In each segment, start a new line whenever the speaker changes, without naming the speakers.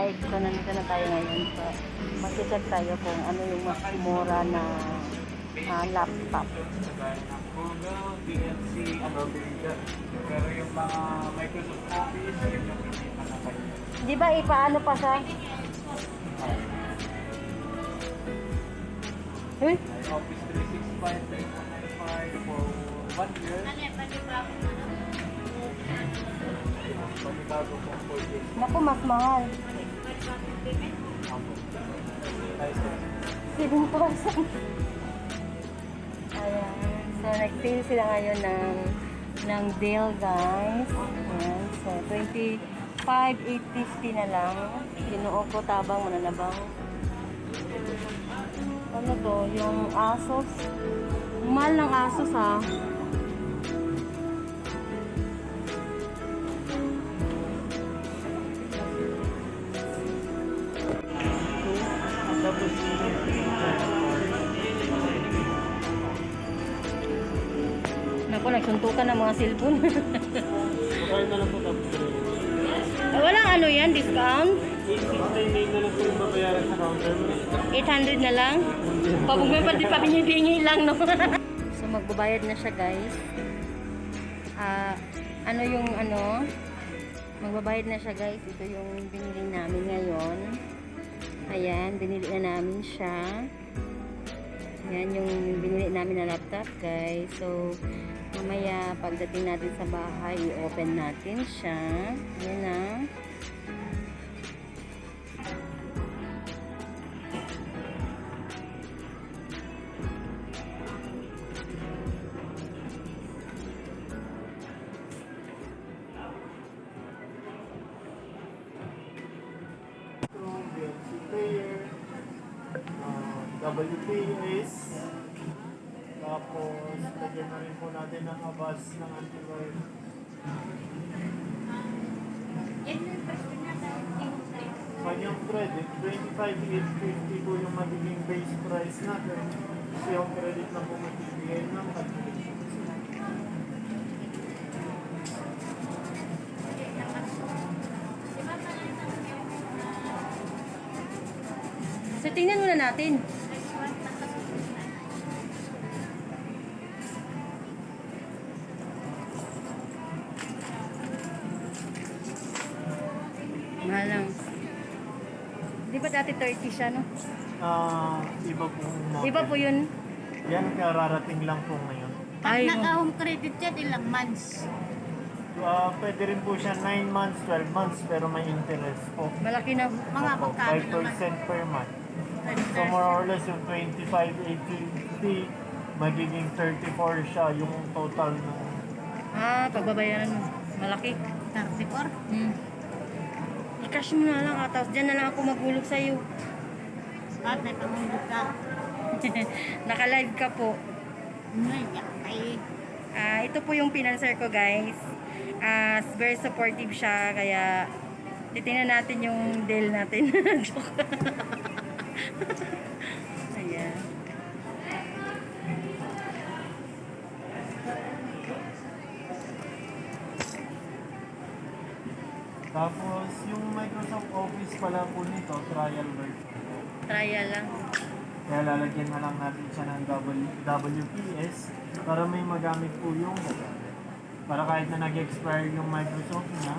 guys, so nandito na tayo ngayon. So, mag-check tayo kung ano yung mas mura na laptop.
Google, DNC, Adobe Reader. Pero yung mga Microsoft Office, yun yung hindi pa na kayo.
Di ba ipaano pa siya? Uy,
Office 365, 395 for 1 year. Panibago pong 4 years.
naku, mas mahal.
Nice.
7,000. Ayan. So, nag-sale sila ngayon ng deal, guys. Ayan. So, 25,850 na lang. Ginoo ko, tabang, mananabang. Ano to? Yung Asus. Mahal ng Asus, ha?
Tapos
Naku, nagsuntukan ng mga cellphone.
kaya na lang po tapos
Walang ano yan, discount?
869 na lang po yung babayaran sa counter mo.
800 na lang? Pabugay pa di pa binibingi lang, no? So, magbabayad na siya, guys. Ano yung ano? Magbabayad na siya, guys. Ito yung binili namin ngayon. Ayan, binili na namin siya. Ayan yung binili namin na laptop, guys. So, mamaya pagdating natin sa bahay, i-open natin siya. Ayan na.
DNC player, WPS, tapos lagyan na rin po natin ng abas ng anti-wire. Kanyang credit, 25,850 po yung magiging base price natin. Kasi yung credit na po magbibigay ng calculation.
So, tingnan muna natin. Mahal lang. Di ba dati 30 siya, no?
Iba po model.
Iba po yun.
Yan, kararating lang po ngayon.
Ay,
Pag naka-home credit yan, ilang months?
Pwede rin po siya 9 months, 12 months, pero may interest po.
malaki na.
Mga
Opo,
magkano naman?
5% per month. So more or less yung 25,850, magiging 34 siya yung total ng...
Pagbabayaran mo. Malaki.
34?
I-cash mo na lang, tapos dyan na lang ako magulog sa'yo.
At may pamundot ka.
Naka-live ka po.
Ay,
Ito po yung pinanser ko, guys. Very supportive siya, kaya titingnan natin yung deal natin. Joke. Ayan.
Tapos yung Microsoft Office pala po nito, trial version.
Trial lang.
Kaya lalagyan na lang natin siya ng WPS para may magamit po yung para kahit na nag-expire yung Microsoft niya,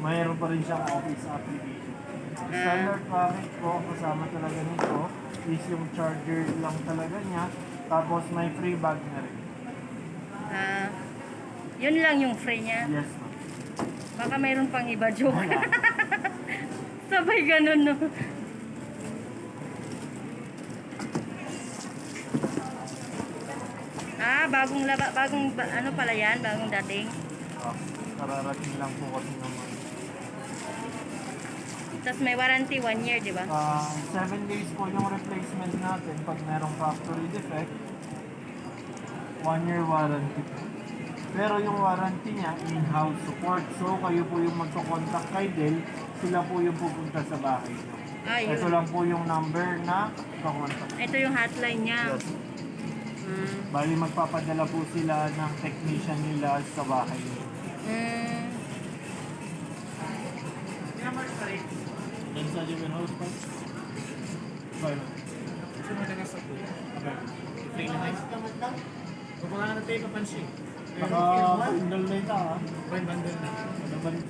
mayroon pa rin siyang Office application. Standard package po, kasama talaga nito is yung charger lang talaga niya, tapos may free bag na rin.
Yun lang yung free niya.
Yes, ma'am.
Baka mayroon pang iba, joke.
Wala.
Sabay ganun, no? Ano pala yan? Bagong dating.
Kararating lang po kasi naman.
Tapos may warranty 1 year, di ba?
7 days po yung replacement natin pag merong factory defect. 1 year warranty. Pero yung warranty niya, in-house support. So, kayo po yung magko-contact kay Dell, sila po yung pupunta sa bahay niyo.
Yun.
Ito lang po yung number na kakontak.
Ito yung hotline niya.
Yes. Bali, magpapadala po sila ng technician nila sa bahay niyo.
Mm.
inside your warehouse part? Bye.
Gusto mo na sa kuya.
Okay.
Free na nice. Kung mga na tayo kapansin.
Naka-bundle na ito ha.
When bundle na.
Ano ba rin?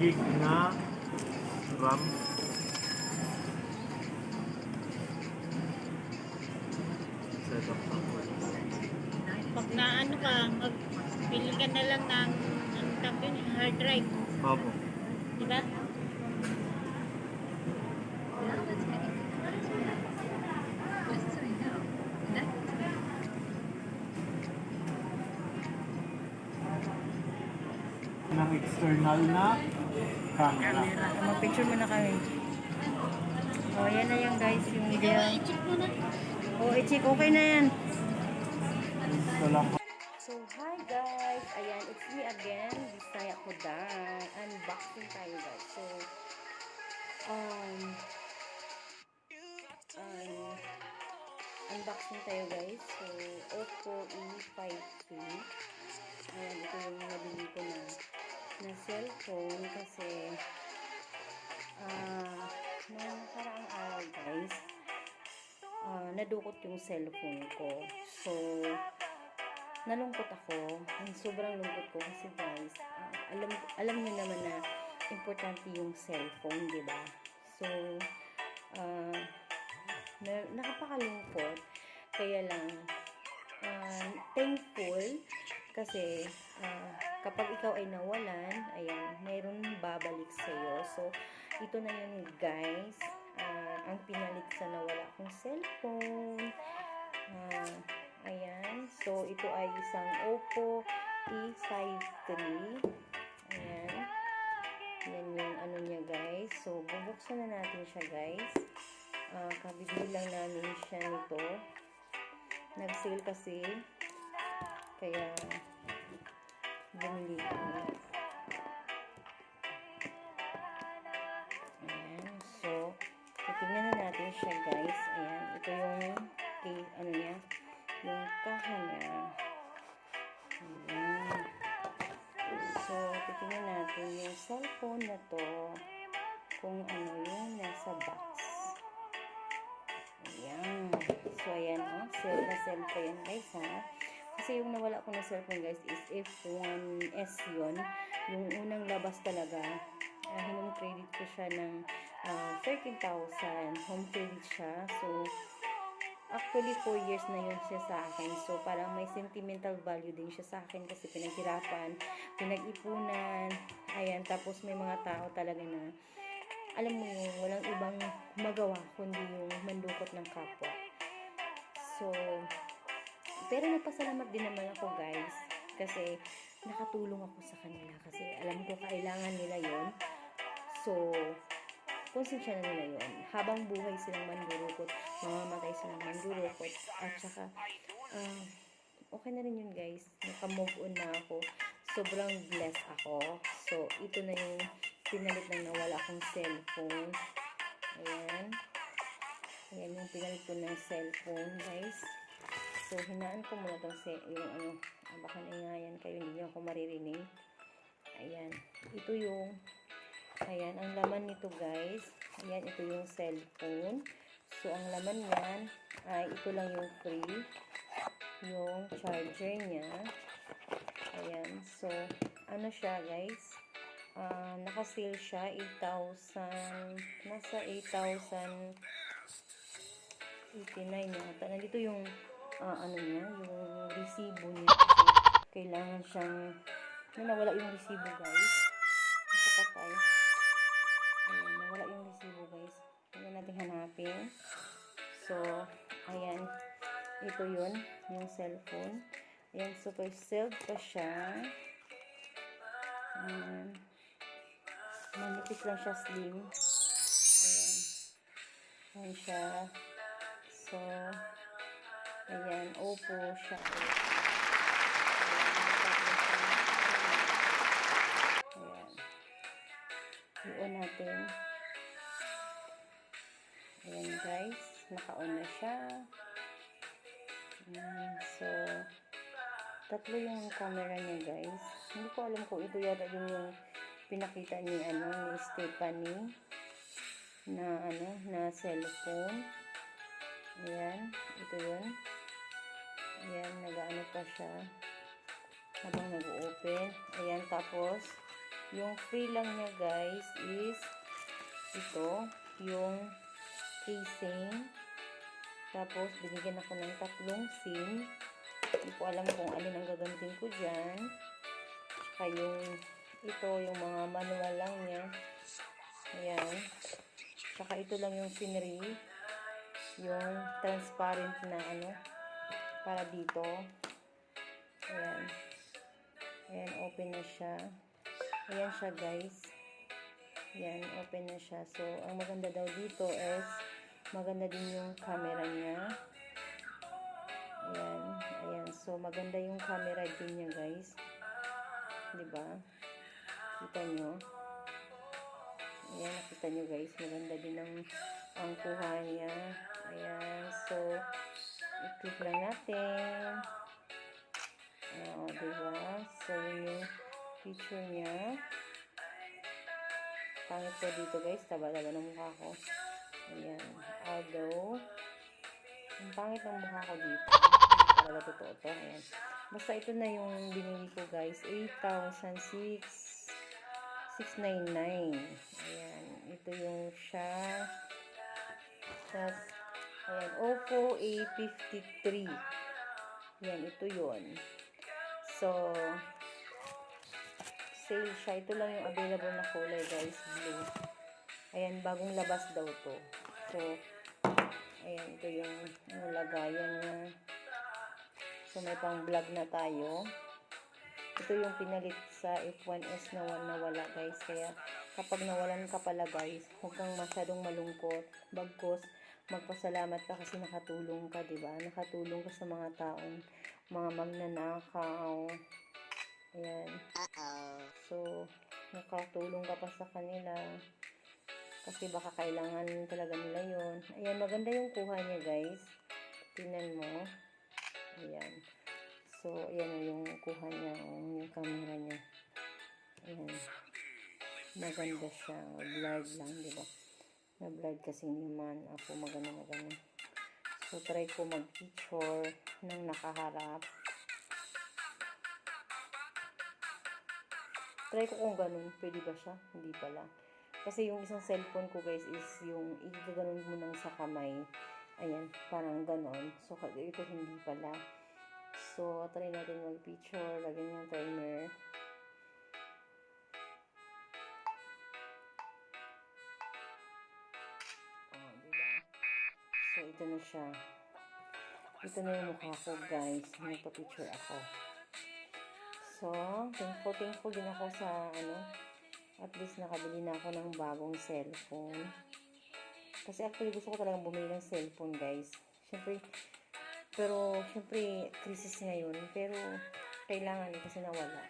Gig na RAM. Setup na.
Pag naano ka, magpili ka na lang ng hard drive.
Opo.
Diba?
Ng external na camera.
Mag-picture muna kami. Oh, yan na yan guys, yung Dell.
I-check mo na.
Oh, i-check. Okay na yan.
Ito lang po.
So, hi guys! Ayan, it's me again, Bisaya Koday. Unboxing tayo guys. So, unboxing tayo guys. So, Oppo E5C. Ayan, ito yung nabili ko na cellphone kasi noong nakaraang araw guys, nadukot yung cellphone ko. So, nalungkot ako. Sobrang lungkot ko kasi guys, alam niyo naman na importante yung cellphone, di ba? So, nakapakalungkot. Kaya lang, thankful kasi kapag ikaw ay nawalan, ayan, mayroon babalik sa'yo. So, ito na yun guys. Ang pinalit sa nawala kong cellphone. Ayan. So, ito ay isang Oppo E5 III. Ayan. Yan yung ano niya guys. So, bubuksan na natin siya guys. Kabibili lang namin siya nito. Nag-sale kasi. Kaya, bumili kami. Ayan. So, titignan na natin siya guys. Ayan. Ito yung ano niya. Yung kaha niya. Ayan. So, titignan natin yung cellphone na to. Kung ano yung nasa box. Ayan. So, ayan o. Sale na sale ko yan guys ha. Kasi yung nawala ko na cellphone guys is F1S yun. Yung unang labas talaga. Hinong credit ko siya ng 13,000. Home credit siya. So, actually 4 years na yun siya sa akin. So, parang may sentimental value din siya sa akin kasi pinaghirapan, pinag-ipunan. Ayan, tapos may mga tao talaga na alam mo yung walang ibang magawa kundi yung mandukot ng kapwa. So, pero nagpasalamat din naman ako guys kasi nakatulong ako sa kanila kasi alam ko kailangan nila yon. So, konsensya na nila yon. Habang buhay silang mandurukot, mamamatay silang mandurukot, at saka okay na rin yun guys. Naka-move on na ako. Sobrang blessed ako. So, ito na yung pinalit ng nawala akong cellphone. Ayan. Ayan yung pinalit ko ng cellphone guys. So, hinaan ko muna itong yung baka naingayan kayo, hindi nyo ako maririnig. Ayan. Ito yung, ayan, ang laman nito guys. Ayan, ito yung cellphone. So, ang laman niyan, ay ito lang yung free. Yung charger niya. Ayan. So, ano siya guys? Naka-sale siya, 8,000, nasa 8,089 yata. Nandito yung ano niya, yung resibo niya kasi kailangan siyang nawala yung resibo guys. Ito patay. Ayan, nawala yung resibo guys. Ayan natin hanapin. So, ayan. Ito yun, yung cellphone. Ayan, super sealed pa siya. Ayan. Manipis lang siya, slim. Ayan. Ayan siya. So, ayan, Oppo siya. Ayan. I-on natin. Ayan guys, naka-on na siya. So, tatlo yung camera niya, guys. Hindi ko alam kung ito yata din yung pinakita ni Stephanie na cellphone. Ayan, ito yun. Ayan, nag-ano pa siya habang nag-open. Ayan, tapos yung free lang niya, guys, is ito, yung casing. Tapos, binigyan ako ng 3 SIM. Hindi ko alam kung alin ang gagamitin ko dyan. Tsaka ito, yung mga manual lang niya. Ayan. Tsaka ito lang yung scenery. Yung transparent na para dito. Ayan. Ayan, open na siya. Ayan siya, guys. Ayan, open na siya. So, ang maganda daw dito is maganda din yung camera niya. Ayan. Ayan. So, maganda yung camera din niya, guys. Diba? Kita nyo? Ayan, nakita nyo, guys. Maganda din ang kuha niya. Ayan. So, i-click lang natin. Diba? So, yun yung picture niya. Pangit po dito, guys. Taba-taba ng mukha ko. Ayan. Although, ang pangit ng mukha ko dito. Talaga totoo to. Ayan. Basta ito na yung binili ko, guys. 8,699. Ayan. Ito yung siya. Tapos, ayan. Oppo A53. Ayan. Ito yun. So, sale siya. Ito lang yung available na kulay, guys. Blue. Ayan. Bagong labas daw to. So, ayan. Ito yung lagayan niya. So, may pang vlog na tayo. Ito yung pinalit sa F1S na nawala, guys. Kaya, kapag nawalan ka pala, guys, huwag kang masyadong malungkot. Bagkus, magpasalamat ka kasi nakatulong ka, diba? Nakatulong ka sa mga taong, mga magnanakaw. Ayan. So, nakatulong ka pa sa kanila. Kasi baka kailangan talaga nila yun. Ayan, maganda yung kuha niya, guys. Tingnan mo. Ayan. So, ayan yung kuha niya, yung camera niya. Ayan. Maganda siya. Blurred lang, diba? Na-blurred kasi naman ako maganda. So, try ko mag-picture ng nakaharap. Try ko kung ganun. Pwede ba siya? Hindi pala. Kasi yung isang cellphone ko, guys, is yung igaganon mo nang sa kamay. Ayan, parang ganon. So, ito hindi pala. So, try natin mag-picture. Lagyan yung timer. Oh, diba? So, ito na siya. Ito na yung mukha ko, guys. Nagpa-picture ako. So, thankful din ako sa, at least nakabili na ako ng bagong cellphone. Kasi actually gusto ko talagang bumili ng cellphone, guys. Siyempre, crisis ngayon. Pero, kailangan kasi nawala.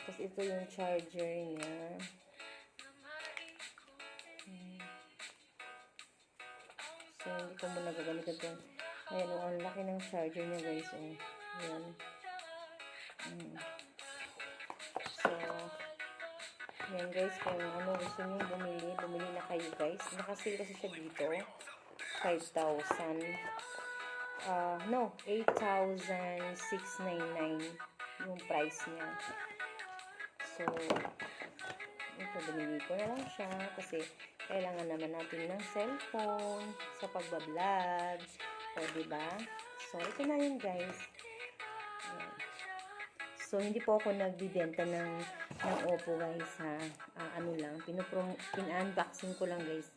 Tapos, ito yung charger niya. So, hindi ko muna gagamitin ito. Ayan, ang laki ng charger niya, guys. Ayan. So, yan, guys. Kung gusto nyo bumili na kayo, guys. Nakasale kasi siya dito. 5,000. No, 8,699 yung price niya. So, ito, binili ko na lang siya kasi kailangan naman natin ng cellphone sa pagbablog. O, diba? So, ito na yun, guys. Ayan. So, hindi po ako nagbibenta ng Oppo, guys, ha. Pin-unboxing ko lang, guys,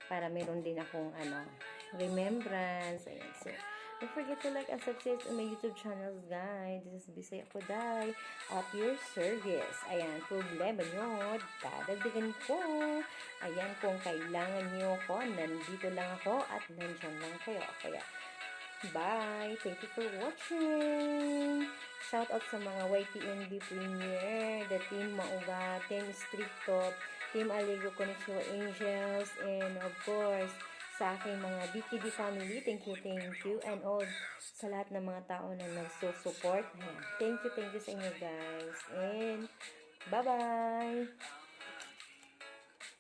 para meron din akong, remembrance. Ayan. So, don't forget to like and subscribe to my YouTube channels, guys. This is Bisaya Koday at your service. Ayan, problema nyo, dadagdagan ko. Ayan, kung kailangan nyo ko, nandito lang ako at nandyan lang kayo. Kaya, bye! Thank you for watching! Shout out sa mga YTNB Premier, the Team Mauga, Team Street Top, Team Allegro Connection Angels, and of course, sa aking mga BKD family. Thank you. And all sa lahat ng mga tao na nagsusupport. Ayan. Thank you sa inyo guys. And bye-bye!